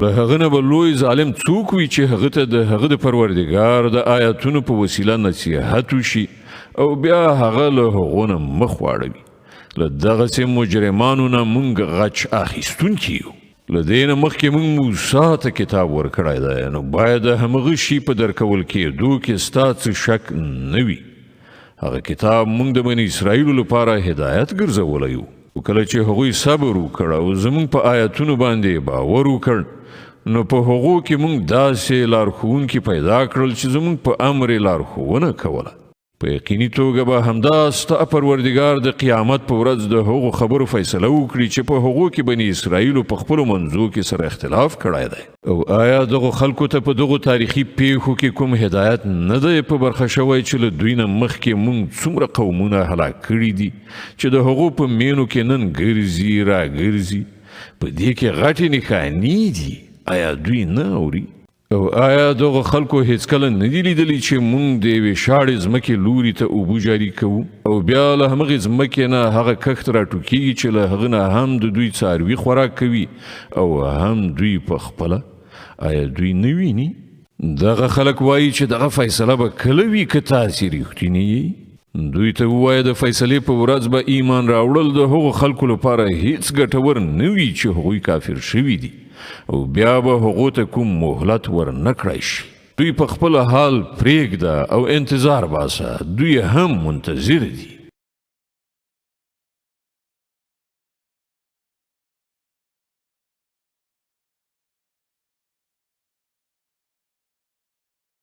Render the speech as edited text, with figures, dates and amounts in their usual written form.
له هغه نه به لوی ظالم څوک وي چې هغه ته د هغه د پروردګار د آیاتونو په وسیله نصیحت وشي او بیا هغه له هغو نه مخ واړوي. له دغسې مجرمانو نه مونږ غچ اخیستونکي یو. له دې نه مخکې مونږ موسی ته کتاب ورکړی دی، نو باید د همغه شي په درکول کېدو کې ستا څه شک نه وي. هغه کتاب مونږ د بني اسرائیلو لپاره هدایت ګرځولی وو. خو کله چې هغوی صبر وکړ او زمونږ په آیتونو باندې باور وکړ، نو په هغو کې مونږ داسې لارښوونکي پیدا کړل چې زمونږ په امر یې لارښوونه کوله. په یقیني توګه به همدا ستا پروردګار د قیامت په ورځ د هغو خبرو فیصله وکړي چې په هغو کې بني اسرائیلو په خپلو منځو کې سره اختلاف کړی دی. او آیا دغو خلکو ته په دغو تاریخي پیښو کې کوم هدایت نه دی په برخه شوی چې له دوی نه مخکې مونږ څومره قومونه هلاک کړي دي چې د هغو په مینو کې نن ګرځي را ګرځي؟ په دې کې غټې نښانې دي، آیا دوی نه اوري؟ او آیا دغو خلکو هیڅکله نه دي لیدلي چې مونږ د یوې شاړې ځمکې لوري ته اوبه جاري کوو او بیا له همغې ځمکې نه هغه کښت راټوکیږي چې له هغه نه هم د دوی څاروي خوراک کوي او هم دوی په خپله؟ آیا دوی نه ویني؟ دغه خلک وایي چې دغه فیصله به کله وي که تاسې رښتیني یئ؟ دوی ته ووایه د فیصلې په ورځ به ایمان راوړل د هغو خلکو لپاره هیڅ ګټور نه وي چې هغوی کافر شوي دي او بیا به هغو ته کوم مهلت ورنکړای شي. دوی په خپل حال پرېږده او انتظار باسه، دوی هم منتظر دي.